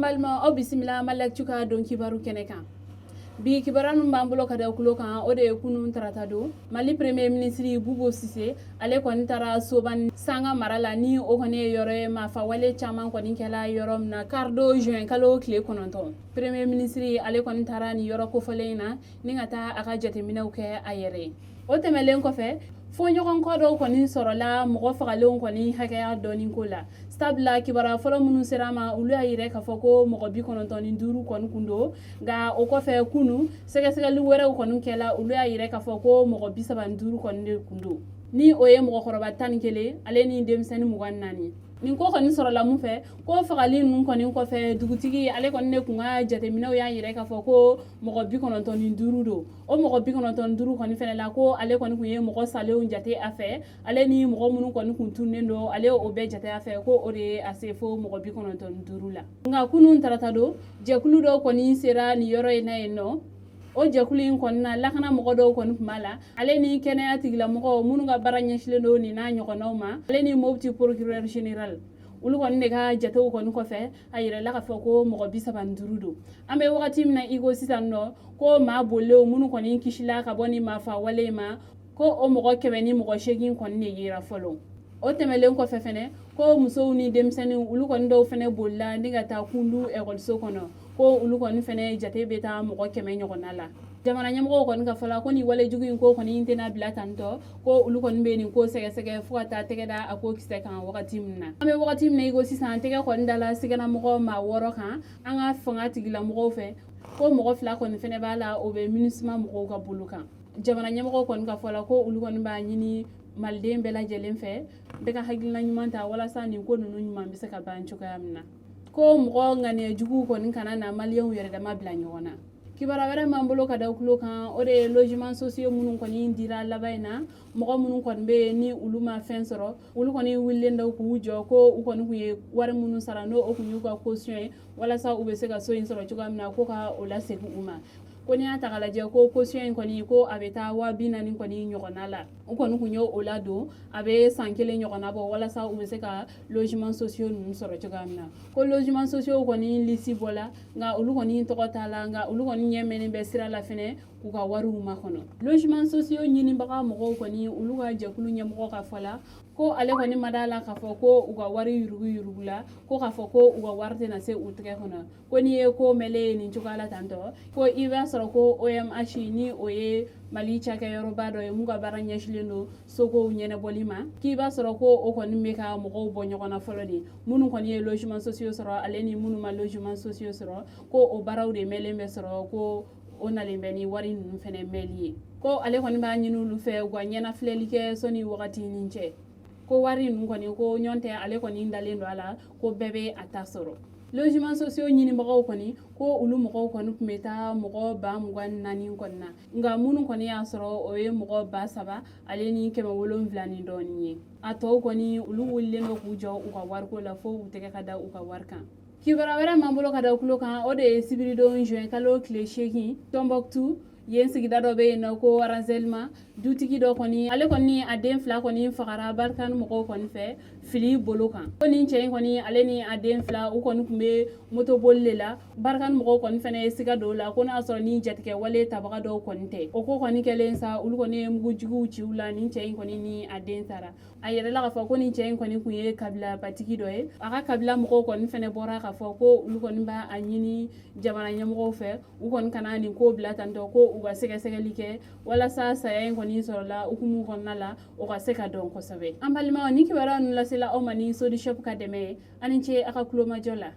Balima, aw bisimila Maliactu ka don kibaru kɛnɛ kan. Bi kibaruya min b'an bolo ka da kulo kan, o de ye kunun tarata don, Mali Premier ministre Boubou Cissé, ale kɔni taara Soban Sanga mara la, ni o kɔni ye yɔrɔ ye maafawale caman kɔni kɛla yɔrɔ min na karidon juin kalo tile 9. Premier ministre, ale kɔni taara nin yɔrɔ kofɔlen in na ni ka taa a ka jateminɛw kɛ a yɛrɛ ye. O tɛmɛlen kɔfɛ, fɔɲɔgɔnkɔ dɔw kɔni sɔrɔla mɔgɔ fagalenw kɔni hakɛya dɔɔni ko la. Sabula kibaruya fɔlɔ minnu sera ma, olu y'a yira k'a fɔ ko mɔgɔ 95 kɔni kun don. Nka o kɔfɛ, kunu sɛgɛsɛgɛli wɛrɛw kɔni kɛla, olu y'a yira k'a fɔ ko mɔgɔ 35 kɔni de kun don, ni o ye mɔgɔkɔrɔba 11, ale ni denmisɛnnin 24. Nin ko kɔni sɔrɔla mun fɛ? Ko fagali ninnu kɔni kɔfɛ, dugutigi ale kɔni de kun ka jateminɛw y'a yira k'a fɔ ko mɔgɔ 95 don. O mɔgɔ 95 kɔni fɛnɛ la, ko ale kɔni kun ye mɔgɔ salenw jate a fɛ, ale ni mɔgɔ minnu kɔni kun tununnen don, ale o bɛɛ jate a fɛ, ko o de ye a se fo mɔgɔ 95 la. Nka kunun tarata don, jɛkulu dɔw kɔni sera nin yɔrɔ in na yen nɔ. O jɛkulu in kɔni na, lakana mɔgɔ dɔw kɔni tun b'a la, ale ni kɛnɛya tigilamɔgɔw minnu ka baara ɲɛsilen don nin n'a ɲɔgɔnnaw ma, ale ni Mopti procureur général. Olu kɔni de ka jatew kɔni kɔfɛ, a yirala k'a fɔ ko mɔgɔ 35 don. An bɛ wagati min na i ko sisan nɔ, ko maa bolilenw minnu kɔni kisila ka bɔ ni maafa wale ma, ko o mɔgɔ 180 kɔni de yera fɔlɔ. O tɛmɛlen kɔfɛ fɛnɛ, ko musow ni denmisɛnninw, olu kɔni dɔw fɛnɛ bolila ni ka taa Kundu ekɔliso kɔnɔ, ko olu kɔni fɛnɛ jate bɛ taa mɔgɔ 100 ɲɔgɔnna la. Jamana ɲɛmɔgɔw kɔni ka fɔ la, ko nin wale jugu in ko kɔni tɛna bila tantɔ, ko olu kɔni bɛ nin ko sɛgɛsɛgɛ fo ka taa tɛgɛ da a ko kisɛ kan wagati min na. An bɛ wagati min na i ko sisan, tɛgɛ kɔni dala siganamɔgɔ maa wɔɔrɔ kan an ka fanga tigilamɔgɔw fɛ, ko mɔgɔ fila kɔni fɛnɛ b'a la, o bɛ MINUSMA mɔgɔw ka bolo kan. Jamana ɲɛmɔgɔw kɔni ka fɔ la, ko olu kɔni b'a ɲini maliden bɛɛ lajɛlen fɛ, bɛɛ ka hakilina ɲuman ta walasa nin ko ninnu ɲuman bɛ se ka ban cogoya min na, ko mɔgɔ ŋaniya juguw kɔni kana na maliyɛnw yɛrɛ dama bila ɲɔgɔn na. Kibaruya wɛrɛ m'an bolo ka da kulo kan, o de ye logement sociaux minnu kɔni dira laban in na. Mɔgɔ minnu kɔni bɛ yen ni olu ma fɛn sɔrɔ, olu kɔni wulilen dɔ k'u jɔ, ko u kɔni kun ye wari minnu sara, n'o o kun y'u ka caution ye walasa u bɛ se ka so in sɔrɔ cogoya min na, ko ka o lasegin u ma. Ko n'i y'a ta k'a lajɛ, ko caution in kɔni, ko a bɛ taa 40.000 kɔni ɲɔgɔnna la. U kɔni kun y'o ladon a bɛ san kelen ɲɔgɔnna bɔ, walasa u bɛ se ka logement sociaux ninnu sɔrɔ cogoya min na. Ko logement sociaux kɔni liste bɔla, nka olu kɔni tɔgɔ t'a la. Nka olu kɔni ɲɛ mɛnnen bɛ sira la fɛnɛ k'u ka wariw makɔnɔ. Logement sociaux ɲinibaga mɔgɔw kɔni, olu ka jɛkulu ɲɛmɔgɔ ka fɔ la, ko ale kɔni ma d'a la k'a fɔ ko u ka wari yurugu yurugu la, ko k'a fɔ ko u ka wari tɛna se u tɛgɛ kɔnɔ. Ko n'i ye ko mɛlen ye nin cogoya la tantɔ, ko i b'a sɔrɔ ko OMH, ni o ye Mali cakɛyɔrɔba dɔ ye mun ka baara ɲɛsilen don sokow ɲɛnabɔli ma, k'i b'a sɔrɔ ko o kɔni bɛ ka mɔgɔw bɔ ɲɔgɔn na fɔlɔ de, minnu kɔni ye logement sociaux sɔrɔ, ale ni minnu ma logement sociaux sɔrɔ, ko o baaraw de mɛlen bɛ sɔrɔ, ko o nalen bɛ ni wari ninnu fɛnɛ mɛnli ye. Ko ale kɔni b'a ɲini olu fɛ, u ka ɲɛnafilɛli kɛ sɔnni wagati nin cɛ, ko wari ninnu kɔni, ko ɲɔn tɛ, ale kɔni dalen don a la ko bɛɛ bɛ a ta sɔrɔ. Logement sociaux ɲinibagaw kɔni, ko olu mɔgɔw kɔni tun bɛ taa mɔgɔ 24.000 kɔni na, nka minnu kɔni y'a sɔrɔ, o ye mɔgɔ 3000 ale ni 700 ni dɔɔnin ye. A tɔw kɔni, olu wulilen don k'u jɔ u ka wariko la fo u tɛgɛ ka da u ka wari kan. Kibaruya wɛrɛ m'an bolo ka da kulo kan, o de ye sibiridon juin kalo tile 8, Tombouctou yen sigida dɔ bɛ yen nɔ, ko Aranzelma, dutigi dɔ kɔni, ale kɔni a den fila kɔni fagara Barkhane mɔgɔw kɔni fɛ fili bolo kan. Ko nin cɛ in kɔni, ale ni a den fila, u kɔni tun bɛ motoboli de la. Barkhane mɔgɔw kɔni fɛnɛ ye siga don la ko n'a sɔrɔ ni jatigɛ wale tabaga dɔw kɔni tɛ. O ko kɔni kɛlen sa, olu kɔni ye mugujuguw ci u la. Nin cɛ in kɔni ni a den taara. A yɛrɛla k'a fɔ ko nin cɛ in kɔni kun ye kabila batigi dɔ ye. A ka kabila mɔgɔw kɔni fɛnɛ bɔra k'a fɔ ko olu kɔni b'a a ɲini jamana ɲɛmɔgɔw fɛ, u kɔni kana nin ko bila tantɔ, ko u ka sɛgɛsɛgɛli kɛ walasa saya in kɔni sɔrɔla hukumu kɔnɔna la, o ka se ka dɔn kosɛbɛ. An balimaw, ni kibaruya ninnu lasela aw ma ni Sodi Shop ka dɛmɛ ye. Aw ni ce a ka kulomajɔ la.